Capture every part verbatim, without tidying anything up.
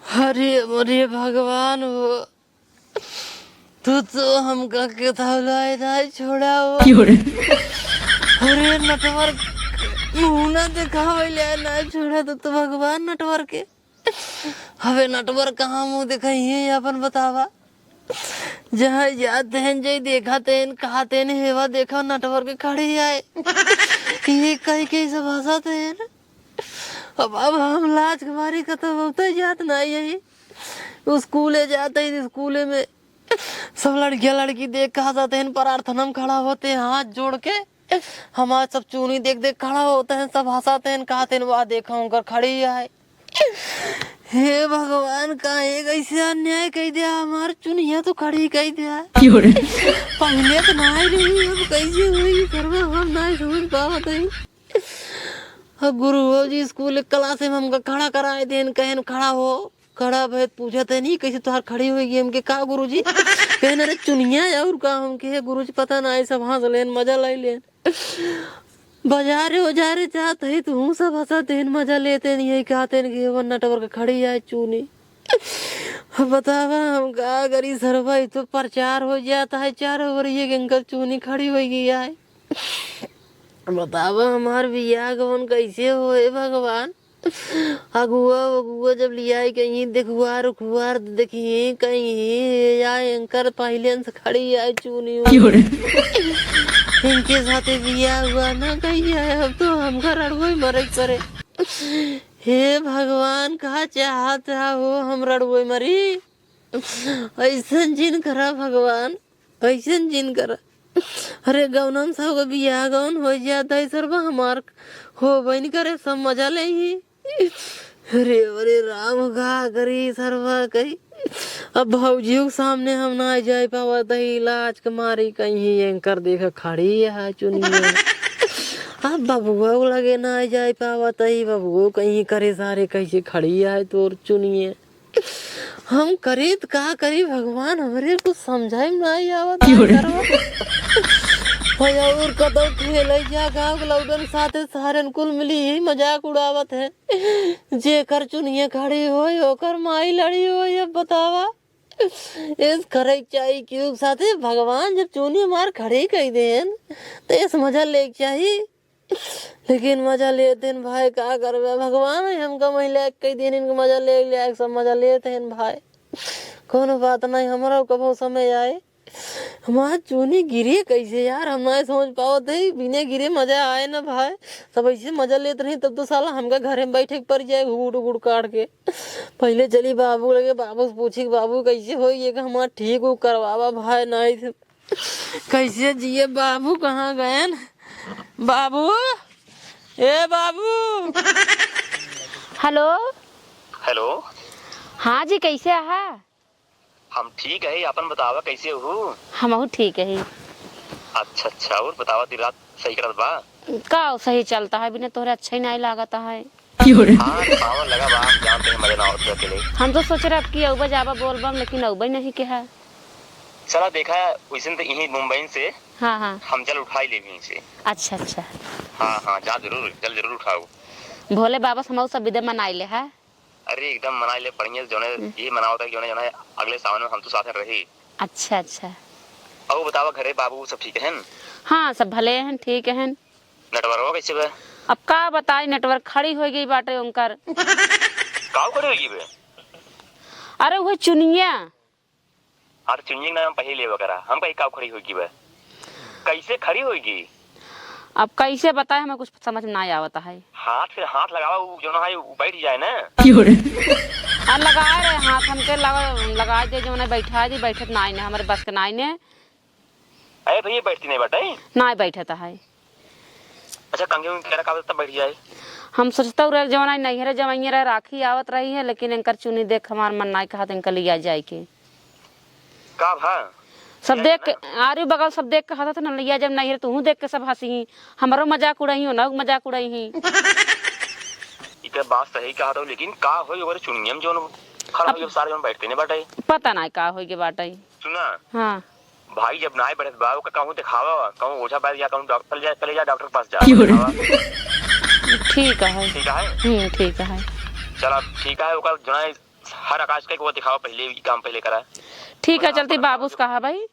अरे, अरे भगवान हो, तू तो हमका केतौलाए ना छोड़ा हो। क्यों रे? अरे नटवर, मुँह ना देखावैले ना छोड़ा तो, तो भगवान नटवर के। अबे नटवर कहाँ मुँह देखाई है, अपन बतावा। जहाँ जात हैं, जय देखत हैं, कहत हैं, "हेवा देखा नटवर के खड़ी आए।" ये कही के सब हँसत हैं। अब, अब हम लाज के मारे कतौ बहुते जात नाई है। स्कूले जात हैं, स्कूले में सब लड़कियाँ लड़की देख के हँसत हैं, प्रार्थना में खड़ा होत हैं, हाथ जोड़ के। हमार सब चुनी देख देख खड़ा होत हैं, सब हँसत हैं, कहत हैं, "वाह, देखा, उनकर खड़ी आए।" हे भगवान, काहे कैसे अन्याय कइ दिया, हमार चुनिया तो खड़ी कइ दिया। क्यों रे? पहिले तो नाहीं रही, अब कैसे हुई, करवा हम नाहीं समझ पावत हई। अब गुरु हो जी, स्कूल क्लास में हमका खड़ा कराए देन, कहेन, "खड़ा हो।" खड़ा भय पूछत हैं, "नहीं, कैसे तोहार खड़ी होइगी?" हमके, "का गुरुजी?" कहेन, "अरे चुनिया, और का?" हमके, "हे गुरुजी, पता नाहीं, सब हँस लेन, मजा लइ लेन।" बजारे उजारे जात हई, तुहूँ सब हँसत हैं, मजा लेत हैं, यही कहत हैं कि "वो नटवर के खड़ी आए चुनी।" अब बतावा, हम का करी सरवा, ई तो प्रचार होइ जात है चारों ओर, ये कि इनकर चुनी खड़ी होइगी आए। बतावा, हमार बियाह गवन कैसे होए भगवान? अगुआ, अगुआ जब लियाई कहीं देखुआर उखुआर देखिए कहीं, या एंकर पहिले से खड़ी आए चुनी उनी। क्यों रे? इनके साथे बियाह हुआ ना कहीं है, अब तो हमका रड़ुए मरे के परे। हे भगवान, का चाहत है हो, हम रड़ुए मरी? ऐसन जिन करा भगवान, ऐसन जिन करा। अरे गौनन सब के बियाह गौन होइ जात है, सरवा हमार होबे नहीं करे, सब मजा लेही। अरे, अरे राम, का करी सरवा कही। अब भौजियो के सामने हम ना जाए पावत है, लाज के मारी कहीं एंकर देख खड़ी है चुनिया। अब बबुआ लगे ना जाए पावत है, बबुआ कहीं करे सारे कैसे खड़ी है तोर चुनिया। हम करी त का करी भगवान, हमरे कुछ समझाई में नाहीं आवत है, क्यों रे? करवा। भाई और कतौ खेलै जा, गाँव के लौडन साथे सारन कुल मिली यही मजाक उड़ावत है। जेकर चुनिया खड़ी होई, ओकर माई लड़ी होई, अब बतावा। एस करे के चाही, क्यों साथे भगवान जब चुनी मार खड़ी कइ देन, त एस मजा लेके चाही। लेकिन मजा लेत हैं भाई, का करबे, भगवान है हमका महिला कइ देन, इनका मजा ले, ले, सब मजा लेत हैं भाई। कौनो बात नहीं, हमरा कबो समय आए। हमार चुनी गिरे कैसे यार, हम नहीं समझ पावत है, बिना गिरे मजा आए ना भाई। सब ऐसे मजा लेत रही, तब तो साला हमका घरे में बैठे के पड़ जाए, घुघुट उघुट काट के। पहले चली बाबू लगे, बाबू से पूछी कि बाबू कैसे होई, ये कि हमार ठीक हो करवावा भाई, नहीं से कैसे जिए। बाबू कहाँ गएन? बाबू, ए बाबू। हेलो। हेलो। हाँ जी, कैसे आहा? हम ठीक है, अपन बतावा कैसे हो? हमहू ठीक है। अच्छा अच्छा, और बतावा, दिन रात सही चलत बा? का सही चलता है, बिना तोहरे अच्छा ही नहीं लागता है। हाँ, सावन लगा बा, हम जानते हैं मजा ना आवत बा अकेले। हम तो सोच रहे अब की अउबे जाबा बोलबम, लेकिन अउबे नहीं के है। चला देखा, वैसे तो यहीं मुंबई से हाँ, हाँ। हम जल उठाई लेब यहीं से। अच्छा, अच्छा। हाँ, हाँ, जा जरूर, जल जरूर उठाओ। भोले बाबा से हम सब विदा मनाई ले है। अरे एकदम मनाई ले बढ़िया से, जौने हम्म। ये मनावत है कि जौने, जौने अगले सावन में हम तो साथ रही। अच्छा, अच्छा। और बतावा घरे बाबू सब ठीक हैं? हाँ, सब भले हैं, ठीक हैं। नेटवर्क कैसे बे? अब का बताई, नेटवर्क खड़ी होइ गई बाटे उनकर। काऊ खड़ी होइ गई बे? अरे वो चुनिया। अरे चुनिया के नाम पहले लेवे करा, हम कहीं काऊ खड़ी होइ गई बे? कैसे खड़ी होइ गई? अब कैसे बताए, हमें कुछ समझ में ना आवत है। हाथ से हाथ लगावा, उ जौन है उ बैठ जाए ना। क्यों रे? आ लगा रहे हाथ, हमके लगा, लगा दे, जौन है बैठा दी, बैठत ना आईने, हमारे बस के ना आईने। अरे भैया, बैठती नहीं बाटे। ना बैठत है। अच्छा, कंघी उंघी करा का तब बैठ जाए। हम सोचता रहे, जौन आई नैहरे जवैया रहे, राखी आवत रही है, लेकिन इनकर चुनी देख हमार मन ना कहत इनका लिया जाए के। का भा? सब लिया देख के, जाए ना। आरी बगल सब देख के हंसत न, लिया जब नैहरे, तू देख के सब हंसी, हमरो मजाक उड़ाई हो ना, मजाक उड़ाई। ई ते बात सही कहत हो, लेकिन का होई ओकरे चुनिया में जौन खड़ा अब होई, सारे जौन बैठते नहीं बाटे। पता ना का होई के बाटे। सुना। हाँ। भाई जब नाई बढ़त बा, ओका कहूँ देखावा, कहूँ ओझा बैद या कहूँ डॉक्टर ले जा, चले जा डॉक्टर के पास जा, क्यों रे? देखावा। ठीक है। ठीक है? हम्म, ठीक है। चला, ठीक है, ओकर जौन है हर आकाश के वो दिखावा, पहिले ई काम पहिले करा। ठीक है, और चलती बाबू से कहा भाई।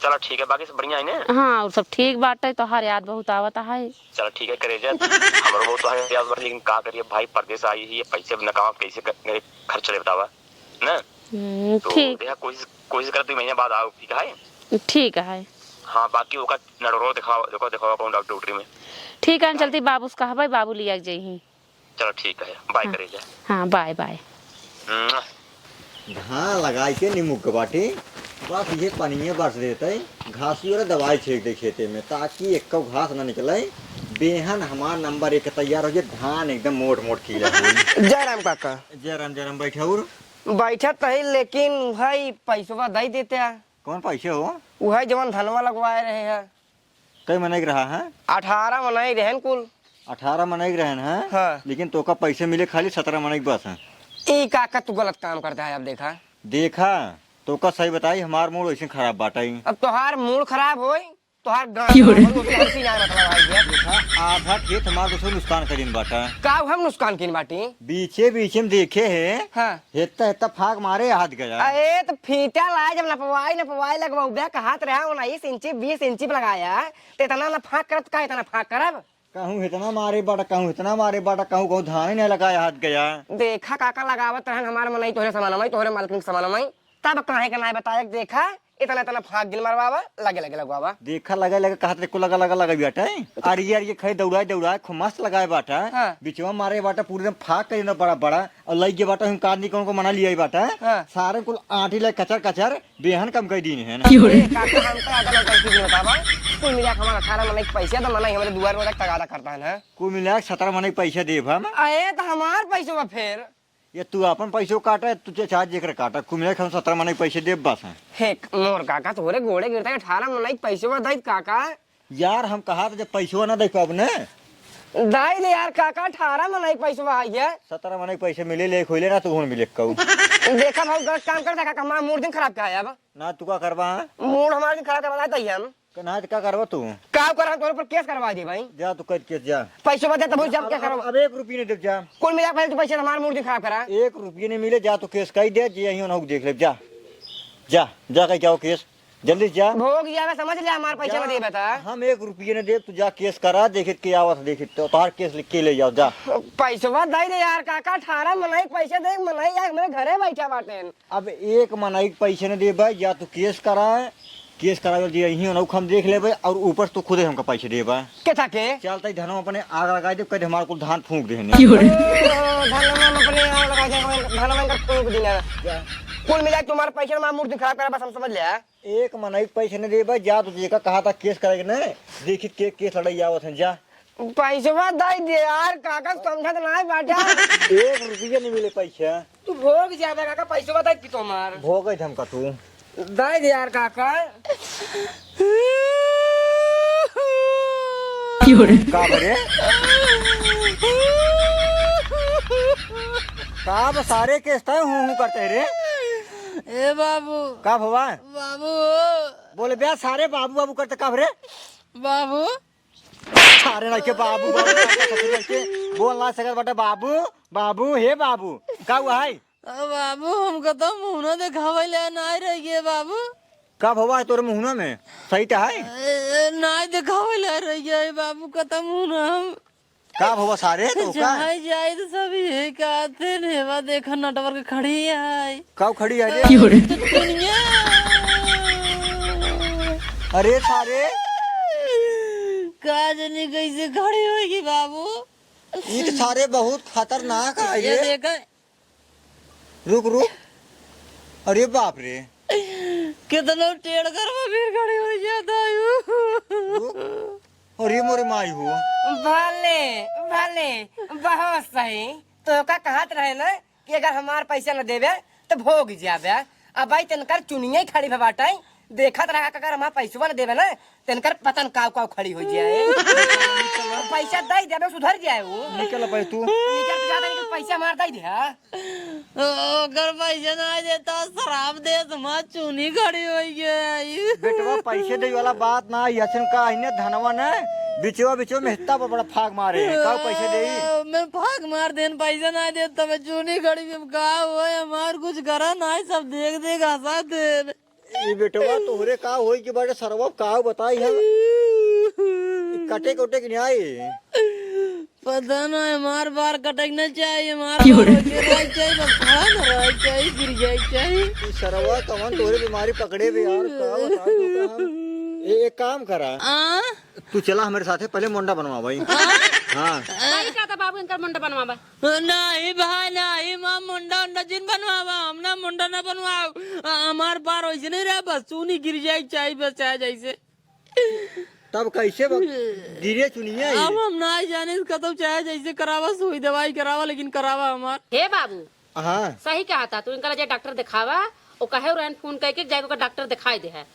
चला ठीक है, बाकी सब बढ़िया है ने? हाँ, और सब ठीक बाटे, तोहार याद बहुत आवत है। चला ठीक है, करे जा। हमरो बहुत तोहार याद बा, लेकिन का करिए भाई, परदेस आई ही, पैसे न कमा, कैसे क-, खर्च चले बतावा, ना? हम्म, तो ठीक। देखा, कोशिश, कोशिश कर, दो महीने बाद आओ, ठीक है? ठीक है। हाँ, बाकी ओका नटवरो दिखावा, देखो, दिखावा कौन डॉक्टर उक्टर में। ठीक है, चलती बाबू से कहा भाई, बाबू लिया के जइही। चलो ठीक है, बाय हाँ। करे जा। हाँ, बाय, बाय। मुआ। धान लगाई के नीमू के बाटी, बस ये पनिये बरस देते, घासी वाला दवाई छींट दे खेते में, ताकि एक्को घास ना निकले। बेहन हमार नंबर एक तैयार हो जाए, धान एकदम मोट मोट खीला होई। जय राम काका। जय राम, जय राम, बैठा उर। बैठत तो है, लेकिन भाई पैसवा दे देते। कौन पैसे हो? वही जवन धनवा लगवाए रहे हैं। कई मनई के रहा है? अठारह मनई रहन कुल। अठारह मनई के रहन है? हाँ। लेकिन तोका पैसे मिले खाली सतरह मनई के बस है। ई काका तू गलत काम करता है, अब देखा। देखा, तोका सही बताई, हमार मूड वैसे खराब बाटा ही। अब तोहार मूड खराब होई, तोहार गांड क्यों रे? खराब होई, ओसे हमसे ना मतलब आई है। देखा, आधा खेत हमार दोस्तों नुकसान करीन बाटा। का हम नुकसान कीन बाटी? बीचे बीचे में देखे है। हाँ। हेत्ता, हेत्ता फाक मारे हाथ गया। अरे, तो फीता लाए, जब नपवाई, नपवाई लगवाउबे, कहत रहा, उन्नीस इंची, बीस इंची पे लगाया, तो इतना ना फाक करत, का इतना फाक करब? कहूँ इतना मारे बाटा, कहूँ इतना मारे बाटा, कहूँ, कहूँ धान ही नहीं लगाया हाथ गया। देखा, काका लगावत रहन, हमार मनई तोहरे समान मई, तोहरे मालकिन के समान मई, तब काहे के नाय बताए, देखा, इतना, इतना फाक गिल मरवावा, लगे, लगे लगवावा। देखा, लगे, लगे, कहत रे, को लगा, लगा, लगा बियाटा है। अरे, यार, ये खाई दौड़ाए, दौड़ाए, खूब मस्त लगाए बाटा। हाँ। बिचवा मारे बाटा, पूरे एकदम फाक करी ना बड़ा, बड़ा। और लई के बाटा, हम काट नहीं कौन को मना लिया बाटा। हाँ। सारे कुल आटी ले कचर, कचर, बेहन कम कर दीन है ना। क्यों रे? ए, काका, हम तो अगल, अगल की नहीं बतावा। कुल मिला के हमारा अठारह मनई के पैसे तो मनई हमारे दुआर में तक तगादा करता है ना। कुल मिला के सतरह मनई के पैसे देब हम। अरे, तो हमार पैसे बा फिर। ये तू आपन पैसो काटा, तू चा-, चाहे जेकर काटा, कुल मिला के हम सतरह मनई के पैसे देब बस हैं। हे, मोर काका, तोहरे गोड़े गिरता है, अठारह मनई के पैसवा दई काका। यार, हम कहा था जब पैसवा ना दे पाब ने। दई दे यार काका, अठारह मनई के पैसवा आई है। सतरह मनई के पैसे मिले, ले खोले ना, तू हुन मिले कहू। देखा भाऊ, गलत काम कर काका, हमारा मूड दिन खराब का है अब। ना, तू का करबा, हाँ? मूड हमारा दिन खराब करवा दई हम। क-, ना, तो का करबा तू? का करब, तोरे ऊपर केस करवा दे भाई। जा, तू कर केस, जा। पैसे बता, तब हम जब अब, क्या अब, करब? अब एक रुपये नहीं देब, जा। कुल मिला के पहले तू पैसे हमार मूड खराब करा। एक रुपये नहीं मिले, जा, तू केस कही दे, जे यहीं उन्हों देख ले, जा। जा, जा, कही क्या हो केस? जल्दी जा। भोग जावे, समझ ले, हमार पैसे जा, ना देबे त। हम एक रुपये नहीं देब, तू जा, केस करा, देखित के आवत, देखित तो तोहार केस लिख के ले जाओ, जा। पैसवा दे दे यार, काका, अठारह मनई के पैसे दे, मनई यार, मेरे घरे बैठा बाटेन। अब एक मनई के पैसे न देबे, या तू केस कराए, केस करावे दिया यहीं उन्हों हम देख लेबे, और ऊपर से तू खुदे हमका पैसे देबे। के था के? चलते ही धनवा अपने आग लगाई दे, कदे हमार कुल धान फूंक दे हने। क्यों रे? ओ, धनवा में अपने आग लगाई दे, धनवा में फूंक देना। जा। कुल मिला के तुम्हारे पैसे ना मूड खराब करा, बस हम समझ लिया। एक मनई के पैसे न देबे, जा तू जेका कहा था केस कराए के न, देखित के केस लड़ाई आवत है, जा। पैसवा दे दे यार, काका समझत नाय बाटा। एक रुपया नहीं मिले पैसा। तू भोग जाबे काका, पैसवा दे दी तो हमार। भोग है धमका तू। दे दे यार काका। का बरे? का ब सारे केस तय हूँ हूँ करते रे? ए बाबू। का भवा? बाबू। बोले बे सारे बाबू बाबू करते का बरे? बाबू। सारे ना के बाबू, बाबू, बाबू, ससुर के बोल ना सकत बाटे, बाबू, बाबू, हे बाबू, का हुआ है? अ, बाबू, हमका तो मुँह ना देखावे ले ना रह गए, बाबू। का भवा है तोरे मुँहना में? सही तो है? ए, ए, ना देखावे ले रह गए, बाबू, का तो मुँह ना हम का भवा सारे तो का? जहाँ जाए तो सब यही कहते हैं, "हेवा देखा नटवर के खड़ी है।" काऊ खड़ी है रे? क्यों रे? तो दुनिया। अरे सारे। का जाने कैसे खड़ी होगी बाबू। ई तो सारे बहुत खतरनाक है ये रे। देखा। रुक, रुक। अरे बाप रे। कितना टेढ़ करवा फिर खड़ी हो जाता है। रुक। अरे मोरे माई हो। भले, भले, बहुत सही। तो का कहत रहे ना कि अगर हमार पैसा न देवे तो भोग जाबे। अब भाई तनकर चुनिया ही खड़ी भे बाटे, देखत रहा कि अगर हमार पैसवा न देवे ना तनकर पतन काव काव खड़ी हो जाए। पैसा दे देबे सुधर जाए वो। निकल भाई तू। निकल तो जाता है कि पैसा हमार दे दे, हाँ? ओकर पैसा ना देता, शराब दे, तुम्हार चुनी खड़ी हो गई। बेटवा, पैसे दे वाला बात ना, यछन का अहिने धनवा ने बिचवा बिचवा में हित्ता पर बड़ा फाक मारे हैं, का पैसे देई? मैं फाक मार देन, पैसा ना दे, तब चूनी खड़ी में का होए, हमार कुछ करा ना है, सब देख देख हंसा देन। ई बेटवा तोहरे का होई कि बड़े सरवा का बताई हम। ई कटे कटे के नहीं आई। पता ना, हमार बार कटक ना चाहिए, हमार क्यों बार रे? वैसे रह चाहिए, बस खड़ा ना रह चाहिए, गिर जाए चाहिए। ई सरवा कवन तोहरे बीमारी पकड़े बे यार, का बताई तू का हम। ए, एक काम करा। आ? तू चला हमरे साथे, पहले मुंडा बनवा भाई। हाँ? हाँ। भाई का था बाबू, इनकर मुंडा बनवावा। नहीं भाई, नहीं, माँ मुंडा उंडा जिन बनवावा, हम ना मुंडा ना बनवाओ। आ, हमार बार वैसे नहीं रहे, बस चूनी गिर जाए, चाहे बस चाहे जैसे। तब कैसे बा-, गिरे चुनिया ही? अब हम ना जाने कतौ, चाहे जैसे करावा, सुई दवाई करावा, लेकिन करावा हमार। हे बाबू, हाँ। सही कहा था, तू इनका ले जा डॉक्टर दिखावा, वो कहे रहन फोन करके जाए ओकर डॉक्टर दिखाई दे है।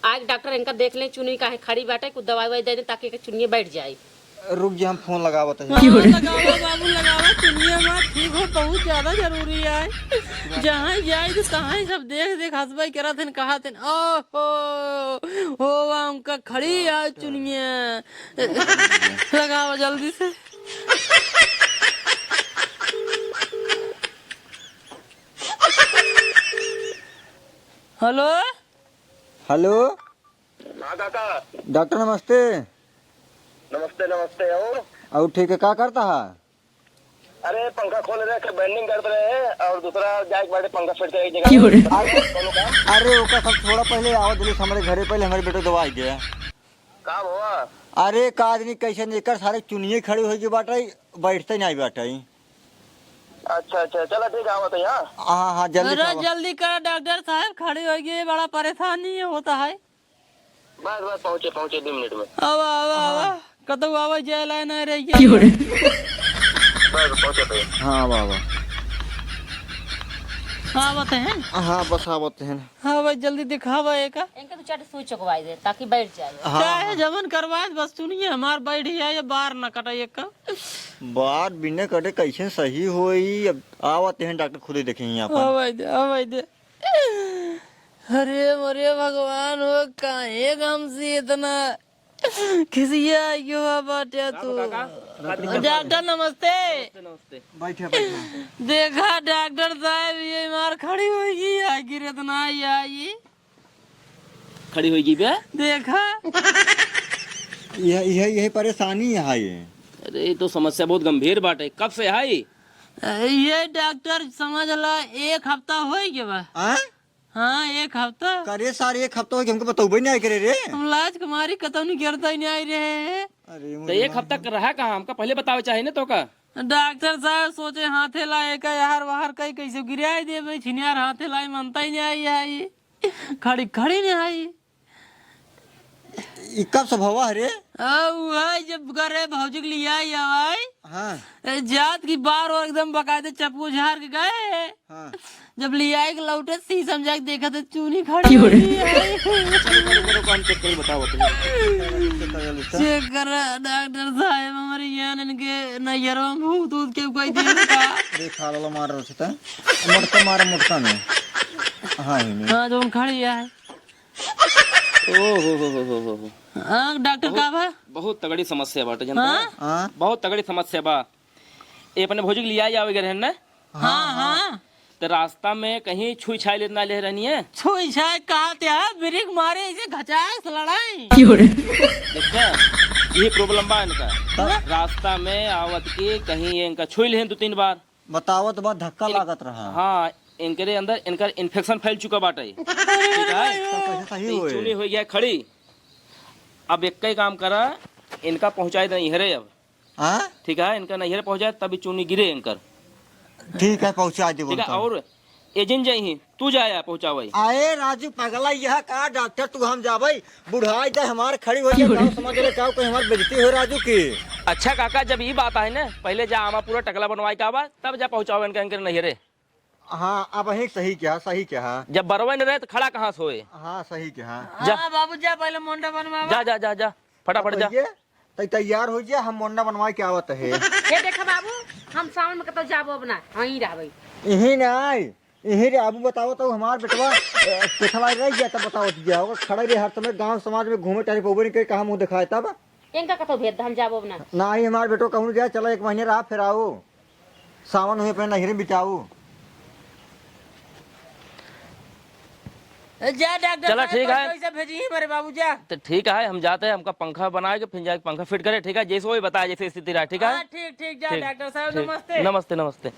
आज डॉक्टर इनका देख ले, चुनी काहे खड़ी बाटे, कुछ दवाई ववाई दे दे ताकि एकर चुनिया बैठ जाए। रुक जा, हम फोन लगावत है। हाँ, लगावा बाबू, लगावा, चुनिया मार ठीक हो, बहुत ज्यादा जरूरी है। जहाँ जाए तो तहाँ सब देख देख हंसबाई करत हन, कहत हन, "ओहो, हो, उनका खड़ी है चुनिया।" लगावा जल्दी से। हेलो। हेलो। हाँ काका। डॉक्टर नमस्ते। नमस्ते, नमस्ते। और? और ठीक है, का करता है? अरे पंखा खोल रहे थे, bending करत रहे हैं और दूसरा जाए के बारे पंखा फिट करे एक जगह। क्यों रे? अरे, अरे ओका सब छोड़ा, पहले आवा जल्दी हमरे घरे, पहले हमरे बेटे दवाई दे। का हुआ? अरे का आदमी कैसे नहीं कर, सारे चुनिये खड़ी होई के बाटे, बैठते नहीं बाटे। अच्छा, अच्छा, चला ठीक है, आवत है यहाँ। हाँ, हाँ, जल्दी अरे से आवा। जल्दी करा डॉक्टर साहब, खड़ी होई गई, बड़ा परेशानी होता है। बस, बस, पहुँचे, पहुँचे दो मिनट में। आवा, आवा, आवा। कतौ आवा जाए लाए ना रह गया। क्यों रे? बस, पहुँचे भैया। हाँ, आवा, आवा। आवत हैं। हाँ, बस आवत हैं। हाँ भाई, जल्दी दिखावा एका। इनका दो चार सुई चुकवाई दे, ताकि बैठ जाए। हाँ, चाहे हाँ। जवन करवाए, बस सुनिए, हमार बैठ जाए, ये बार ना कटे एका। बार बिना कटे कैसे सही होई? अब आवत हैं, डॉक्टर खुदे देखे ही आपन। हाँ भाई दे, हाँ भाई दे। अरे मोरे भगवान हो, काहे हमसे इतना खिसिया आयो बाटे का तू। बताओ का? का दिक्कत बा? डॉक्टर नमस्ते। नमस्ते, नमस्ते। बैठे, बैठे। देखा डॉक्टर साहब, ये मार खड़ी होई गई, आखिर इतना आई, आई। खड़ी होई गई बे? देखा। यह, यह, यही परेशानी है ये। अरे, ये तो समस्या बहुत गंभीर बाटे। कब से है? ये डॉक्टर समझ ला, एक हफ्ता होई गया बा। हाँ? हाँ, एक हफ्ता। करे सारे, एक हफ्ता हो गया, हमको बतौबे नहीं आए करे रे। हम लाज के मारी कतौ नहीं गिरता ही नहीं आए रहे। अरे तो एक हफ्ता कर रहा कहाँ, हमका पहले बतावे चाहे ना तो का? डॉक्टर साहब सोचे हाथे लाए का यार, बाहर कहीं कैसे गिराई दे भाई, छिनियार हाथे लाए मानता ही नहीं आई, आई। खड़ी, खड़ी नहीं आई। ई कब से भवा है रे? आ, वही जब करे भौजी के लिए आई हवाई। हाँ। ए, जात की बार और एकदम बकायदे चप्पू झाड़ के गए। हाँ। जब ले आए के लौटे, सी समझा के देखा तो चूनी खड़ी क्यों रे? हुई है। चलो, चलो, चलो, हम चेक करी, बताओ, बताओ। चेक कर डॉक्टर साहब, हमारे यहाँ इनके नैहरों में भूत ऊत के कोई दिन का। देखा लो, मार रहे थे। मोटका मार, मोटका में। हाँ, ही में। हाँ, जो उन खड़ी है। ओ हो हो हो हो हो। हाँ, डॉक्टर बहुत, का बा? बहुत तगड़ी समस्या बाटे, जनता हाँ? है? हाँ। बहुत तगड़ी समस्या बा। ये अपने भौजी के लिए आई आवे गए रहन ना? हाँ, हाँ। तो रास्ता में कहीं छुई छाई लेत ना ले रहनी है? छुई छाई कहा ते है, ब्रेक मारे ऐसे घचाक से लड़ाई। क्यों रे? देखा, यही problem बा इनका। हाँ? रास्ता में आवत के कहीं ये इनका छुई लेहन दो तीन बार। बतावत बा, धक्का इन-, लागत रहा। हाँ, इनकरे अंदर इनकर infection फैल चुका बाटे। ठीक है? तो कैसे सही तो ई होए? चूनी हो गया खड़ी। अब एक ही काम करा, इनका पहुँचाए दे नैहरे अब। हाँ? ठीक है, इनका नैहरे पहुँचाए, तब ई चूनी गिरे इनकर। ठीक है, पहुँचा देबो ठीक है, तो। और एजेंट जाई ही, तू जाया पहुँचावे। आए राजू पगला, यह का डॉक्टर तू हम जावे? बुढ़ाई दे हमार खड़ी हो जाए, गाँव समाज रे का कोई हमार बेइज्जती हो राजू की? अच्छा काका, जब ई बात है ना, पहले जा आमा पूरा टकला बनवाए का बा, तब जा पहुँचावे इनका इनकर नैहरे। हाँ, अब ही सही कहा, सही कहा। जब बरवे न रहे तो खड़ा कहाँ से होए? हाँ, सही कहा। जा। हाँ बाबू, जा पहले मुंडा बनवावा। जा, जा, जा, जा, फटाफट जा। ये तै तैयार हो जा, हम मुंडा बनवाए के आवत है। ये देखा बाबू, हम सावन में कतौ जाबो अब ना, वहीं रहबे। यही ना आए। यही रे, अब बताओ तो हमार बेटवा, अ, केथवा रह गया तब बताओ दिया। ओकर खड़ा रे हर समय गांव समाज में घूमे टहरे पौबे नहीं करे, कहाँ मुंह दिखाए तब? इनका कतो भेज द, हम जाबो ना। नाही, हमार बेटो कहूँ गया, चला एक महीने रहा, फिर आओ। सावन हुए अपने नहिरे बिताओ। जा डॉक्टर चला, साहब, ठीक है। पैसा भेजी हमारे बाबू, जा। तो ठीक है, हम जाते हैं, हमका पंखा बनाए के फिर जाके पंखा फिट करे, ठीक है? जैसे वही बताया, जैसे स्थिति रहा, ठीक है? हाँ, ठीक, ठीक, जा ठीक, डॉक्टर साहब, ठीक। नमस्ते। नमस्ते, नमस्ते।